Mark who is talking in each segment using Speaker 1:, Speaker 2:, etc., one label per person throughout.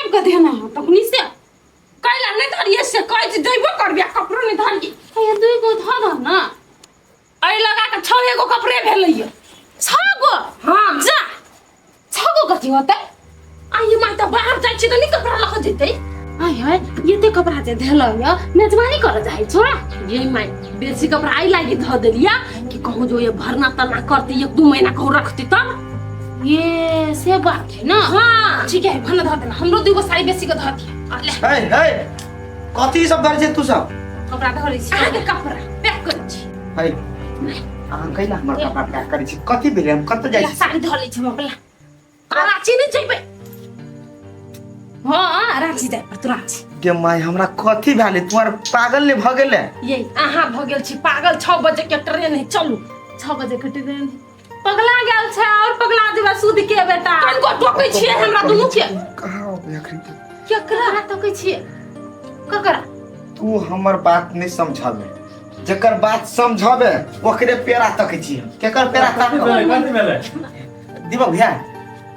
Speaker 1: चापि कऽ देने है तखनी से
Speaker 2: कैला नहि धरिए से कहै छी जइबो करबी आ कपड़ो नहि धरिए।
Speaker 1: हे दुई गो धऽ दह ना।
Speaker 2: एहि लगा कऽ 6 एगो कपड़े भेलैए।
Speaker 1: 6 गो?
Speaker 2: हाँ।
Speaker 1: जा, 6 गो कथी होतै?
Speaker 2: आइ माय, तऽ बाहर जाइ छी तऽ नहि कपड़ा लऽ कऽ जेतै?
Speaker 1: आइ है, एते कपड़ा जे धेल य, मेजबानी करऽ जाइ छो?
Speaker 2: ये माय, बेसी कपड़ा आइ लागी धऽ देलिया कि कहूँ जो ये भरना तरना करती, 1-2 महीना कहूँ रखती तब।
Speaker 1: ये से बात है ना?
Speaker 2: हाँ।
Speaker 1: ठीक है, भरना धऽ देना, हमरो 2 गो साड़ी बेसी के धऽ दिया। आ, ले।
Speaker 3: हे हे, कथी सब धरै छै तू सब?
Speaker 1: कपड़ा धरै छी।
Speaker 2: अहाँके कपड़ा पैक करै छी।
Speaker 3: हे, अहाँ कैला हमर कपड़ा पैक करै छी? कथी भेलै? हम कतऽ जाइ
Speaker 1: ला,
Speaker 3: छी?
Speaker 1: साड़ी धऽ लै छी हम अपना।
Speaker 2: रांची नहि जेबै?
Speaker 1: हाँ, रांची जाय पड़तौ, रांची।
Speaker 3: गे माय, हमरा कथी भेलै? तू आर पागल नहि भऽ गेलै?
Speaker 2: ये अहाँ भऽ गेल छी पागल। 6 बजे के ट्रेन है, चलू।
Speaker 1: 6 बजे के ट्रेन है। पगला गेल छै और पगला देबा सूद के बेटा।
Speaker 2: कनको टोकै छियै हमरा दुनू के?
Speaker 3: कहाँ अबै अखन?
Speaker 1: केकरा तकै छियै? ककरा?
Speaker 3: तू हमर बात नहि समझबे, जकर बात समझबे ओकरे पेरा तकै छी हम। केकर पेरा
Speaker 4: कथी
Speaker 3: तकब?
Speaker 4: भेलै? कथी भेलै?
Speaker 3: दीपक भैया,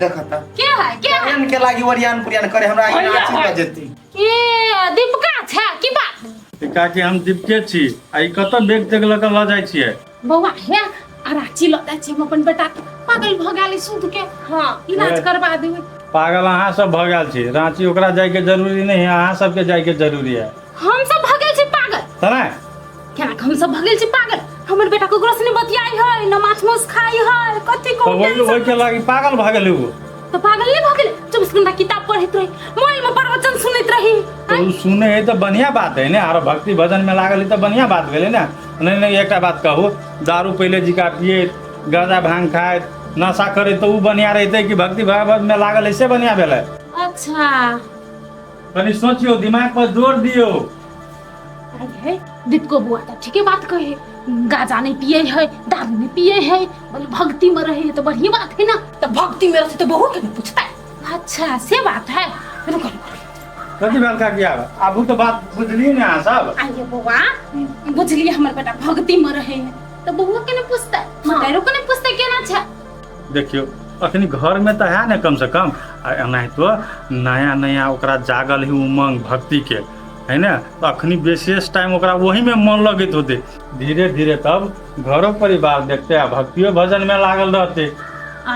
Speaker 3: देख त।
Speaker 1: के है, के है?
Speaker 3: ट्रेन के लागी ओरियान पुरियान करे हमरा
Speaker 2: भैया
Speaker 3: रांची
Speaker 2: है।
Speaker 3: लऽ जेती।
Speaker 1: ए दीपका छै की बात?
Speaker 4: काकी, हम दीपके छी आ ई कतऽ बैग तेग लऽ कऽ लऽ जाइ छियै?
Speaker 1: बौआ हे, आ रांची लऽ जाइ छी हम अपन बेटा के, पागल भऽ गेल सूद के।
Speaker 2: हाँ।
Speaker 1: इलाज
Speaker 4: ए।
Speaker 1: करवा देबै।
Speaker 4: पागल अहाँ सब भऽ गेल छी। रांची ओकरा जाइके जरूरी नहि है, अहाँ सबके जाइके जरूरी है।
Speaker 1: हम सब भऽ गेल छी पागल?
Speaker 4: तऽ नहि।
Speaker 1: केना हम सब भऽ गेल छी पागल? हमर बेटा ककरो से नहीं बतियाई है, न माछ मांस खाई है, कथी
Speaker 4: तऽ
Speaker 1: को
Speaker 4: ओहि ओहिके लागी पागल भऽ गेलै ओ?
Speaker 1: तऽ पागल नहीं भऽ गेलै? 24 घंटा किताब पढ़ैत रही, मोबाइल में प्रवचन सुनैत रही।
Speaker 4: तऽ ओ सुनै है तऽ बढ़िआँ बात है ने, आरो भक्ति भजन में लागल है तऽ बढ़िआँ बात भेलै ने। नहि नहि, एकटा बात कहू, दारू पहिले जिका पियैत, गाँजा भांग खाइत, नशा करैत, तऽ ओ बढ़िआँ रहितै कि भक्ति भाव में लागल है से बढ़िआँ भेलै?
Speaker 1: अच्छा।
Speaker 4: कनि सोचियौ, दिमाग पर जोर दियौ।
Speaker 1: आई है दीपको बुआ तऽ ठीके बात कहे, गाजा नहीं पिए है, दारू नहीं पिए है, बोले भक्ति में रहे है तो बढ़िया बात है ना।
Speaker 2: तऽ भक्ति में रहतै तऽ बहु के नहि पूछतै?
Speaker 1: अच्छा से बात है, रुको रुको।
Speaker 4: कथी भेल काकी? आब आबू तऽ बात बुझलियै ने अहाँ सब?
Speaker 1: आइए बौआ, बुझलिए हमर बेटा भक्ति में रहे है तऽ बौआ के नहीं पूछतै, मतारो के नहीं पूछतै, केना छै?
Speaker 4: देखियौ, अखनी घरमे तऽ है ने कमसँ कम, आ एनाहितो नया नया ओकरा जागल है उमंग भक्तिके है ने, तऽ अखनी विशेष टाइम ओकरा ओहीमे मन लगैत होतै। धीरे धीरे तब घरो परिवार देखतै आ भक्तियो भजनमे लागल रहतै।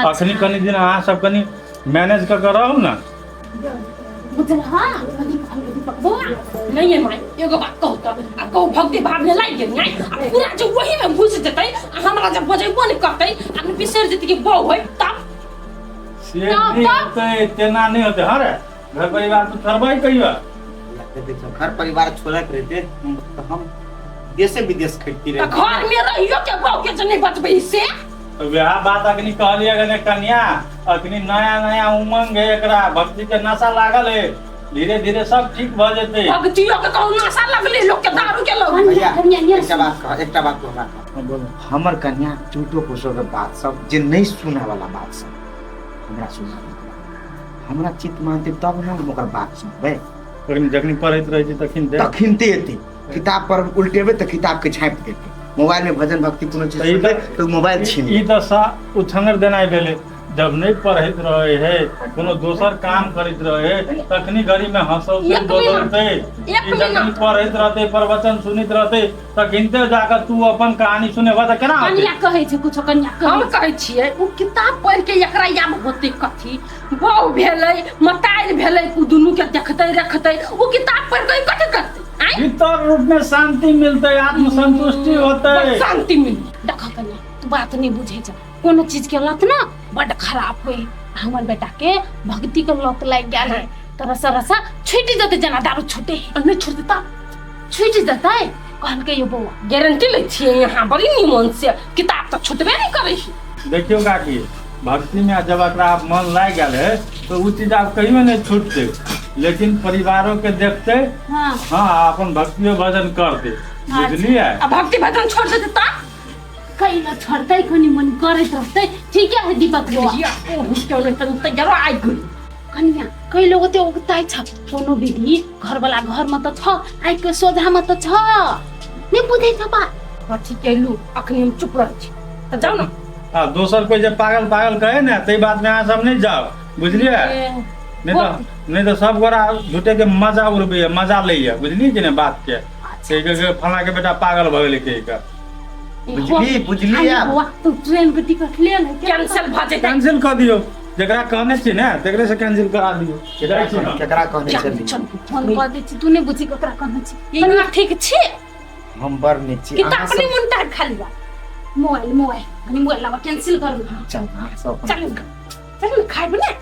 Speaker 4: अखनी कनि दिन अहाँ सब कनि मैनेज कऽ कऽ रहू ने।
Speaker 1: बुझल? हाँ, कथी कहलकै दीपक बौआ?
Speaker 2: नहीं ये माय, एगो बात कहू तऽ, आ कहू भक्ति भाव में लागि गेल नहीं आ पूरा जो वही में घुस जेतै आ हमरा जब बजेबो नहीं करतै आ बिसरि जेतै कि बहू है तब?
Speaker 4: से नहि होतै, तेना नहि होतै। हँ रे, घर परिवार तऽ छोड़बै कहियो?
Speaker 3: देखियौ, घर परिवार छोड़ैत रहते तऽ हम देशे विदेश खटती
Speaker 2: तऽ
Speaker 3: रहे।
Speaker 2: घर में रहियो के बहू के जे नहीं बचबै से?
Speaker 4: तऽ वएह बात अखनी कहलियै गने कन्या, अखनी नया नया उमंग है, एकरा भक्ति के नशा लागल है, धीरे धीरे सब ठीक भऽ जेतै।
Speaker 2: भक्तियो के कहू नशा लगले लोक के, दारू के लगले।
Speaker 3: भैया,
Speaker 1: कन्या, ये
Speaker 3: एकटा बात कह, एकटा बात तू हमरा कह।
Speaker 4: हाँ, बोलो।
Speaker 3: हमर कन्या झूठो फूसो के बात सब जे नहीं सुने वाला बात सब हमरा सुना, हमरा चित्त मानते तब ने हम ओकर बात सुनबै।
Speaker 4: तखन जखनी पढ़ैत रहै छी तखन देख।
Speaker 3: तखिनते एतै, किताब पर उल्टेबै तऽ किताब के झाँपि देतै, मोबाइल में भजन भक्ति कोनो चीज
Speaker 4: तऽ ई
Speaker 3: सुनबै
Speaker 4: तऽ-
Speaker 3: तऽ मोबाइल छीन
Speaker 4: ई तऽ सा उछंगर देनाइ भेलै। जब नहि पढ़ैत रहे है, कोनो दोसर काम करैत रहे, तखनी घड़ी में हंसौते
Speaker 2: एक
Speaker 4: बोलौते।
Speaker 2: एक
Speaker 4: ई जखनी
Speaker 2: मिनट।
Speaker 4: पढ़ैत रहते, प्रवचन सुनैत रहते, तखनते जाकर तू अपन कहानी सुनेबह तऽ केना होतै?
Speaker 1: कन्या कहै छै कुछो, कन्या
Speaker 2: हम
Speaker 1: कहै छै।
Speaker 2: कहै छियै, ओ किताब पढ़ि के एकरा याद होतै कथी? बहु भेलै, मतारि भेलै, ओ दुनू के देखतै रखतै, ओ किताब पढ़ि के कथी करतै? आँय?
Speaker 4: भीतर रूप में शांति मिलतै, आत्मसंतुष्टि होतै।
Speaker 2: बड़ शांति मिलतै।
Speaker 1: देख कन्या, तू बात नहीं बुझै छ, कोनो चीज के लत ना बड खराब होई। हमर बेटा के भक्ति के लत लागि गेल है तऽ रसा रसा छूटि जेतै, जेना दारू छूटे है।
Speaker 2: आ नहि छुटतै तब?
Speaker 1: छूटि जेतै कहलकै यो बौआ।
Speaker 2: गारंटी लै छियै यहाँ बड़ी निमन से, किताब तऽ छुटबे नहि करै है।
Speaker 4: देखियौ काकी, भक्ति में जब एकरा मन लागि गेल है तऽ ओ चीज आब कहियो नहि छूटतै, लेकिन परिवारो के देखतै। हाँ, अपन भक्तियो भजन करतै, बुझलियै?
Speaker 2: आ भक्ति भजन छोड़ देतै तब?
Speaker 1: कैला छोड़तै? कनि मनि करैत रहतै, ठीक है दीपक बौआ?
Speaker 2: या, ओ क्यों नहीं तन तैयार आइ गेल।
Speaker 1: कनिया, कैलो ओते उगताइ छ, कोनो विधि घरवाला घर में तऽ छ, आइ के सोझा में तऽ छ, नहि बुझै छ बात।
Speaker 2: कथी केलू? अखनी हम चुप रहै छी तऽ जाउ ने।
Speaker 4: आ दोसर कोई जे पागल पागल कहे ने, ताहि बात में अहाँ सब नहि जाउ, बुझलियै?
Speaker 1: ए,
Speaker 4: नहि तऽ नहि तऽ सब गोरा झूठे के मजा उड़बैया मजा लैया बुझलियै कि नहि बात के कहि के फलां के बेटा पागल भऽ गेलै कहि के
Speaker 3: बुझली बुझली आब
Speaker 1: बौआ तू ट्रेन के टिकट ले ले
Speaker 2: कैंसिल भऽ जेतै
Speaker 4: कैंसिल कऽ दियौ जकरा कहने छी ने तकरे से कैंसिल करा दियौ जाइ छी हम।
Speaker 3: केकरा कहने
Speaker 2: चल
Speaker 3: छली
Speaker 2: चल
Speaker 1: फोन कऽ दै छी तू नहि बुझी ककरा कहने छी
Speaker 2: ई ठीक छी
Speaker 3: हम बड़ नीक छी
Speaker 2: कि तऽ
Speaker 3: अहाँ
Speaker 2: अपने
Speaker 3: सब
Speaker 2: मन टाइट खाली बा
Speaker 1: मोबाइल मोबाइल कनी मोबाइल लाबा कैंसिल कर
Speaker 3: चल अहाँ सब अपन
Speaker 2: चल चल ने खाइब ने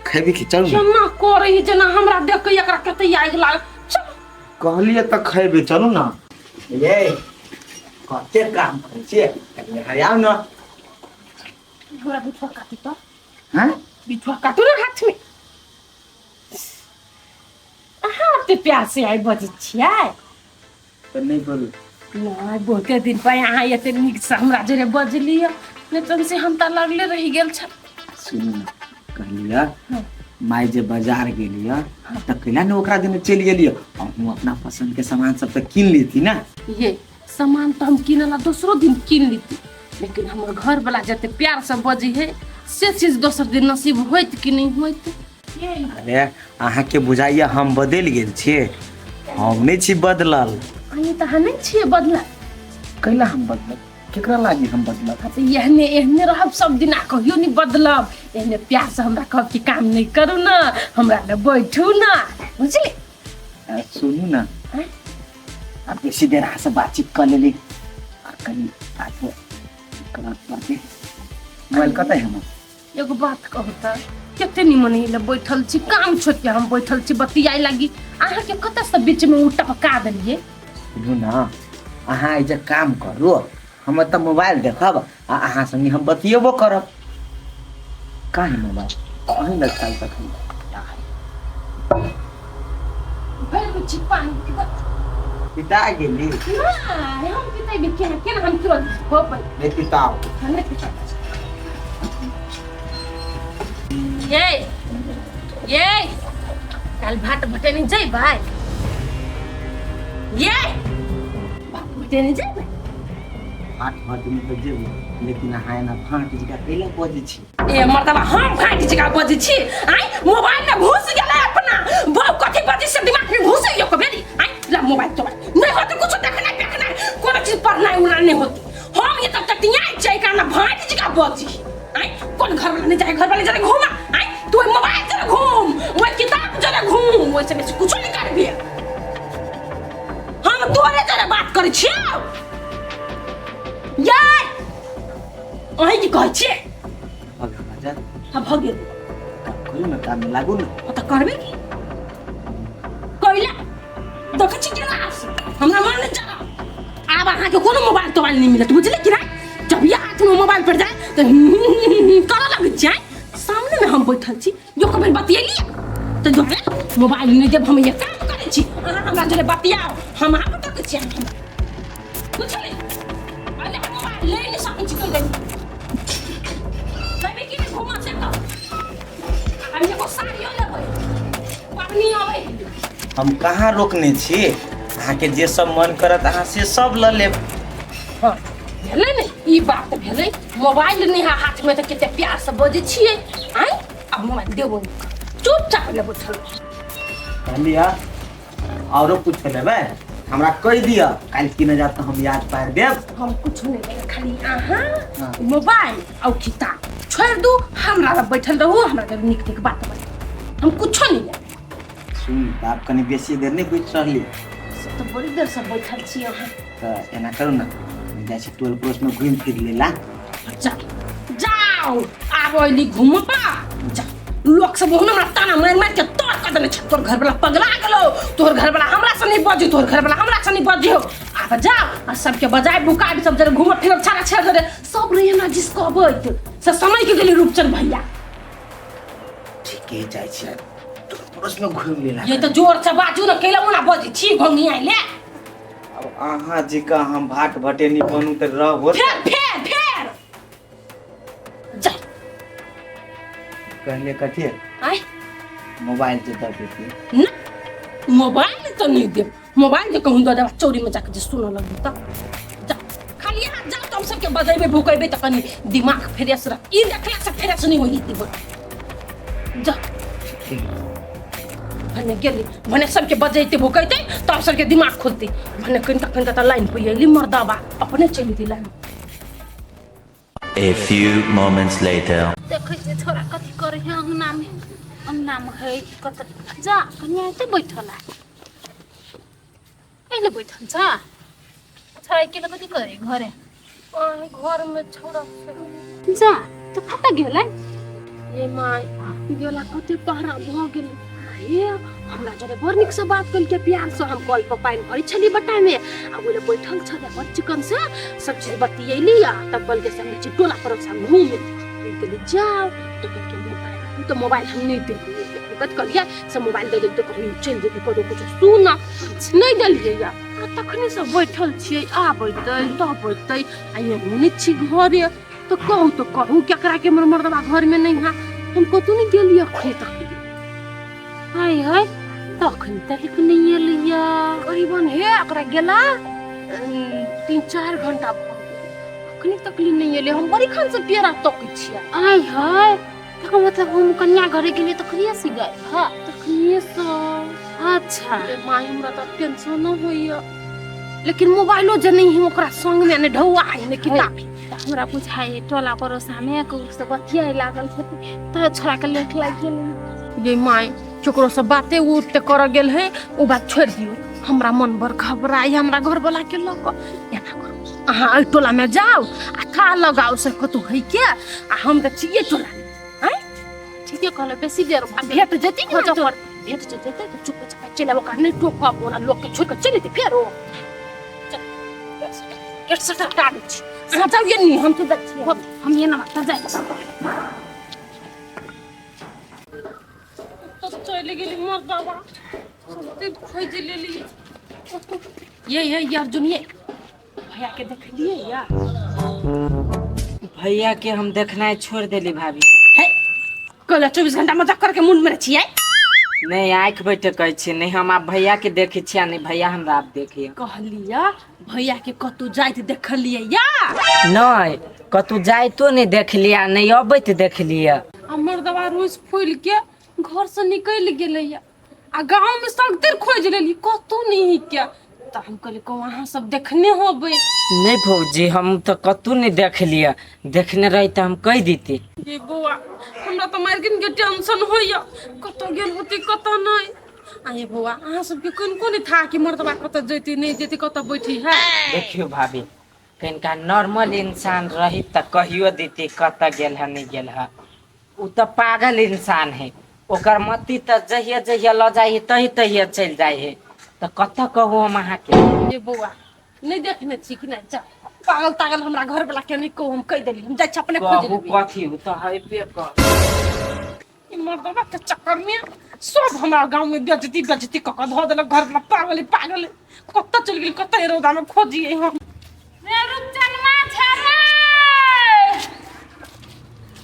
Speaker 3: खेबी की चलू ने
Speaker 2: केना करै है जेना हमरा देख के एकरा कते आगि लाग चल
Speaker 3: कहलियै तऽ खेबै चलू ने ये कते काम करै छियै कनि हरियाउ ने
Speaker 2: हमरा बिछुआ काटू तऽ
Speaker 3: हैं
Speaker 2: बिछुआ काटू ने हाथ में अहाँ एते प्यार से आइ बजै छियै
Speaker 3: तऽ नहि बोलू
Speaker 2: नहि बहुते दिन पर अहाँ एते नीकसँ हमरा जरे बजलियै नहि तहन से हम तऽ लगले रहि गेल छल
Speaker 3: सुनू ने कहलियै माय जे बाजार गेलियै तऽ कैला ने ओकरा देने चलि गेलियै अहूँ अपना पसंद के सामान सब तऽ कीन लेती ने
Speaker 2: ये सामान तऽ हम कीनला दोसरो दिन कीन लेती लेकिन हमर घरवला जते प्यारसँ बजै है से चीज दोसर दिन नसीब होइत कि नहि होइत
Speaker 3: अरे अहाँके बुझाइया हम बदलि गेल छियै हम नहि छी बदलल
Speaker 2: अहीं तऽ अहाँ नहि छियै बदलल
Speaker 3: कैला हम बदलब केकरा लागी हम बदलब
Speaker 2: हाँ तऽ एहने एहने रहब सब दिन आ कहियो नहि बदलब एहने प्यारसँ हमरा कहब कि काम नहि करू ने हमरा लग बैठू ने बुझली
Speaker 3: आ, सुनू ने
Speaker 2: आँय?
Speaker 3: आ बेसी देर अहाँसँ बातचीत कऽ लेली आ कनि बात करऽ पड़तै मोबाइल कतऽ है हमर
Speaker 2: एगो बात कहू तऽ कते निमन ले बैठल छी काम छोड़ के हम बैठल छी बतियाए लागी अहाँके कतऽ से बीच में उ टपका देलियै
Speaker 3: सुनू ने अहाँ एहिजे काम करू हम एतऽ मोबाइल देखब आ अहाँ संगे हम बतियेबो करब काहे मोबाइल अहीं लग काल तखन
Speaker 2: भरि में छी पानी पिबऽ।
Speaker 3: पिता गेली
Speaker 2: नहि हम पितेबै केना केना हम तुरंत होबै
Speaker 3: नहि पिताओ
Speaker 2: हम नहि पिताबै ये ये काल भात भटेनी जइबै ये भात भटेनी जइबै
Speaker 3: भाट भटनी तऽ जेबै लेकिन अहाँ एना भाँट जकाँ कैला बजै छी
Speaker 2: ए मर्दबा हम भाँट जकाँ बजै छी आइ मोबाइल में घुस गेलै अपना बौ कथी बजै से दिमाग में घुस यो कबेरी आइ ला मोबाइल तोड़ नहीं होते कुछ देखना देखना कोनो चीज पढ़ना उड़ना नहीं होती हम ये तब तक छै काना भाँट जकाँ बजी आइ कोन घर वाला नहीं जाए घर वाले जरे घूमा आइ तू ओइ मोबाइल जरे घूम ओइ किताब जरे घूम ओइ से बेसी कुछो नहीं करबी हम तोरे जरे बात करै छियौ यार अहीं की कहै छियै
Speaker 3: भऽ गेल बाजार
Speaker 2: हाँ भऽ गेल
Speaker 3: काम करू ने काममे लागू ने
Speaker 2: हाँ तऽ करबै की कैला देखै छी केना हमरा मन नहि चला आब अहाँके कोनो मोबाइल तोबाइल नहि मिलत बुझलियै कि नहि जब ये हाथमे मोबाइल पर जाए तऽ करऽ लग जाए सामनेमे हम बैठल छी जो कभी बतियेली तऽ जो मोबाइल नहि देब हम ये काम करै छी अहाँ हमरा जरे बतियाओ हम आब तक छी अहाँके बुझलियै अरे हम मोबाइल ले नहि सकै छी कहि देली लेबै कि नहि घुमा से कहू हम एगो साड़ियो लेबै पबनी अबै
Speaker 3: हम कहाँ रोकने छी अहाँके जे सब मन करत अहाँ से सब लऽ लेब
Speaker 2: हाँ भेलै ने ई बात भेलै मोबाइल नहि है हाथमे तऽ कते प्यारसँ बजै छियै आँय आब मोबाइल देबो नहि चुपचाप लेबो बैठल
Speaker 3: कहलियै औरो कुछ लेबै हमरा कहि दिअ काल्हि किने जायब तऽ हम याद पारि देब
Speaker 2: हम कुछ नहि लेबै खाली अहाँ
Speaker 3: हाँ।
Speaker 2: मोबाइल और किताब छोड़ि दू हमरा लग बैठल रहू हमरा लग नीक नीक बात बाजू हम कुछो नहि लेब
Speaker 3: सुन तऽ आब कनि बेसी देर नहि बैठ रहली
Speaker 2: से तऽ बड़ी देरसँ बैठल छी अहाँ
Speaker 3: तऽ एना करू ने हम जाइ छी टोल पड़ोसमे घुमि फिर लेला
Speaker 2: जाओ जाओ आब अयली घूमबा जाओ लोक सब ओहुना हमरा ताना मारि मारि के तोड़ कऽ देने छै तोर घरवला पगला गेलो तोहर घरवला हमरा से नहीं बजी तोहर घरवला हमरा से नहीं बजी हो आब जाओ आ सबके बजाय बुकाबी सब जरे घूमब फिरब छाड़ा छेड़ जरे सब रही हमरा जिस कहबैत से समय के गेली रूपचंद भैया
Speaker 3: ठीके जाइ छी टोल पड़ोसमे घुमि लेला
Speaker 2: ये तो जोर से बाजू ने कैला ओना बजै छी घोंघी आइले
Speaker 3: अब अहाँ जेका हम भाट भटेनी बनू तऽ रहो
Speaker 2: फेर फेर फेर जा
Speaker 3: कहलिए कथी
Speaker 2: आय
Speaker 3: मोबाइल जे दऽ देतियै
Speaker 2: ना मोबाइल तऽ नहीं देब मोबाइल जे कहूँ दऽ देब चोरी में जाके जे सुनऽ लगबी तऽ जा खाली यहाँ जाओ तऽ हम सबके बजेबै भुकेबै तऽ कनि दिमाग फ्रेश रह ई देखला से फ्रेश नहीं होई दिमाग जा
Speaker 3: ठीक।
Speaker 2: भने गेली भने सबके बजैते भुकैते तब सबके दिमाग खुलते। भने कनिका कनिका तऽ लाइन पे अयली मर्दबा अपने चलि गेलै line.
Speaker 5: A few moments later.
Speaker 1: देखै छियै छोरा कथी करै है अंगनामे, अंगनामे है कत जा कनिया एतै बैठल है, एहिले बैठल छ छोरा अकेले कथी करे घरे?
Speaker 2: घरमे छोरा
Speaker 1: जा तऽ कतऽ गेलै?
Speaker 2: ये my गेला कते पहरा भऽ गेलै। हे हमरा जरे बड़ नीकसँ बात केलकै प्यारसँ। हम कल पर पानि भरै छलियै बट्टामे आ ओहि लए बैठल छलै, बड़ चिकनसँ सब चीज बतियेली। आ तब कहलकै से हम छी टोला पड़ोसा घूमे। हम कहलियै जाओ, तऽ कहलकै मोबाइल तऽ मोबाइल हम नहि देलियै। कथी कहलियै से मोबाइल दऽ देबै तऽ कहीं चलि जेतै कतहु किछु सुन, नहि देलियै। या आ तखने से बैठल छियै, आब अयतै तब अयतै आ एहू नहि छी घरे। तऽ कहू तऽ कहू केकरा के हमर मर्दबा घरमे नहि है? हम कतहु नहि गेलियै अखनी तक।
Speaker 1: हाय हाय तखन तक नहि एलैया।
Speaker 2: करीबन हे ओकरा गेला 3-4 घंटा भऽ गेल, अखनी तक नहि एलै। हम बड़ी खान से पेड़ा तकै छियै।
Speaker 1: आय हाय तकर मतलब हम कन्या घरे गेलियै तखनिये से गायब ह
Speaker 2: तखनिये से।
Speaker 1: अच्छा
Speaker 2: रे माय हमरा तऽ टेंशन होइया, लेकिन मोबाइलो जे नहि है ओकरा संगमे, नहि ढौआ है नहि किताब।
Speaker 1: तऽ हमरा बुझाइ टोला पड़ोसामे ककरो से बतियाए लागल हेतै तऽ छोराके लेट लागि गेलै।
Speaker 2: ये my केकरो से बाते उठते करऽ गेल है ओ बात छोड़ि दियौ। हमरा मन बड़ घबराइ हमरा घरवला के लऽ कऽ। एना करू अहाँ एहि टोलामे जाउ आ थाह लगाउ से कतहु है के, आ हम तऽ छियै टोलामे। आँय
Speaker 1: ठीके कहलै, बेसी देर
Speaker 2: आ भेट जेती ने
Speaker 1: खोजऽ
Speaker 2: पर भेट जे जेतै तऽ चुप चाप चलि आब, ओकरा नहि टोकब, ओना लोकके छोड़ि कऽ चलि जेतै फेरो। गेट से हटा दै छी, अहाँ जाउ ये नी, हम तऽ जाइ छियै।
Speaker 1: हम एना तऽ जाइ छी।
Speaker 2: तो चलि गेली मर्दबा, सबके खोजि लेली। ये ये ये अर्जुन ये भैया के देखलियै या?
Speaker 6: भैया के हम देखनाइ छोड़ देली भाभी।
Speaker 2: है कहला 24 घंटा मजाक करके मुंड में छियै।
Speaker 6: नहीं आँखि बैठे कहै छियै, नहीं हम आब भैया के देखै छियै, नहीं भैया हमरा आब देखिए।
Speaker 2: कहलिया भैया के कतौ जाइत देखलियै या?
Speaker 6: नहीं कतौ जाइतो नहीं देखलियै, नहीं अबैत देखलियै।
Speaker 2: आ मर्दबा रोज फूलि के घर से निकलि गेलैया आ गाँव में सगतर खोजि लेली कतौ नहीं के। तऽ हम कहलियै कहू अहाँ सब देखने होबै।
Speaker 6: नहीं भौजी हम तऽ कतौ नहीं देखलियै, देखने रही तऽ हम कहि देती।
Speaker 2: ये बौआ हमरा तऽ मार्किन के टेंशन होइया, कतौ गेल होती कतौ नहीं। आ ये बौआ अहाँ सबके कनिको नहीं था कि मर्दबा कतऽ जैती नहीं जैती कतऽ बैठी है?
Speaker 6: देखियौ भाभी कनिका नॉर्मल इंसान रही तऽ कहियो देती कतऽ गेल है नहीं गेल है। उ तऽ पागल इंसान है, ओकर मति तऽ जहिया जहिया लऽ जाइ है तही तहिया चलि जाइ है, तऽ कतऽ कहू हम अहाँके?
Speaker 2: ये बौआ नहीं देखने छी कि नहीं? जा पागल तागल हमरा घर वाला के नहीं कहू, हम कहि देली, हम जाइ छी अपने खोज
Speaker 6: कहू
Speaker 2: लेबै।
Speaker 6: कथी उ तऽ हेबे कर।
Speaker 2: ई मर्दबा के चक्कर में सब हमरा गाँव में बेजती बेजती कऽ कऽ धऽ देलक। घर वाला पागल है, पागल है, कतऽ चलि गेल कतऽ रौदा में खोजिए हम।
Speaker 1: रे रुपचनमा छे रे,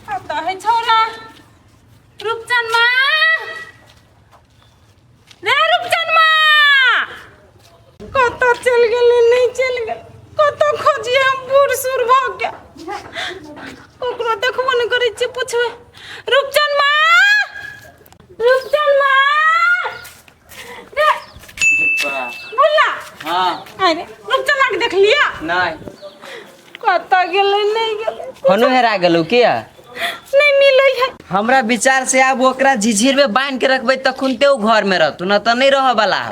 Speaker 2: कतऽ है छौड़ा?
Speaker 1: रुपचनमा
Speaker 2: रे रुपचनमा कतऽ चलि गेलै? नहि चलि गेल कतऽ खोजिए हम, बूढ़ सूढ़ भऽ गेल, ककरो देखबो नहि करै छियै। पुछबै रुपचनमा, रुपचनमा रे बुल्ला।
Speaker 3: हाँ
Speaker 2: अरे रुपचनमा के देखलियै?
Speaker 3: नहीं।
Speaker 2: कतऽ गेलै नहीं गेलै?
Speaker 3: फोनो हेरा गेलौ किया?
Speaker 2: नहीं मिलै है।
Speaker 3: हमरा विचार से आब ओकरा झिझिर में बांध के रखबै तखुनते उ घर में रहतू, न तऽ नहीं रह वाला।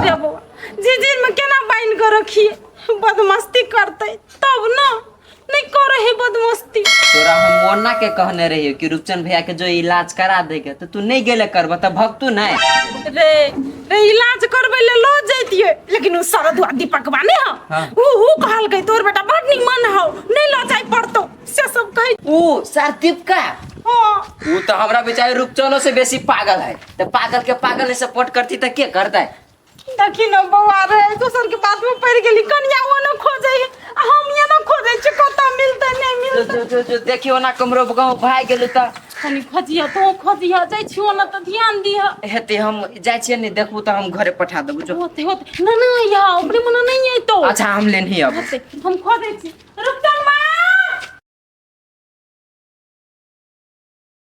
Speaker 2: रे बौआ झिझिर में केना बान्हि कऽ रखिए? बदमस्ती करतै तब न, नहीं करे है बदमस्ती।
Speaker 3: तोरा हम ओना के कहने रहियो कि रूपचंद भैया के जो इलाज करा देके, तो तू नहीं गेले करब तऽ भक्तू नहीं।
Speaker 2: रे रे इलाज करबै ले लऽ जैतियै, लेकिन उ शरदुआ दीपकवा नहि हौ?
Speaker 3: हाँ।
Speaker 2: उ उ कहलकै तोर बेटा बड़ निमन हौ, नहीं लऽ जाय पड़तौ, से सब कहै।
Speaker 3: उ सारदीपका?
Speaker 2: हाँ।
Speaker 3: उ तऽ हमरा बेचारे रूपचनो से बेसी पागल है, तऽ पागल के पागल नहीं सपोर्ट करती तऽ के करतै?
Speaker 2: देखी न बौआ रे दोसर के बात में पड़ि गेली, कनिया ओ न खोजै है आ हम ये न खोजै छी, कतऽ मिलतै नहीं मिलतै।
Speaker 3: जो जो जो देखियो ना कमरो गाँव भागि गेलू तऽ।
Speaker 1: कनी खोजिह तो खोजिह, जाइ छियो न तऽ ध्यान दिह।
Speaker 3: हेतै हम जाइ छियै ने देखबू तऽ हम घरे पठा देबू जो।
Speaker 1: होते होते ना ना या अपने मना नहीं अयतो।
Speaker 3: अच्छा हम लेनही अब।
Speaker 1: होते हम खोजै छी रुपचनमा।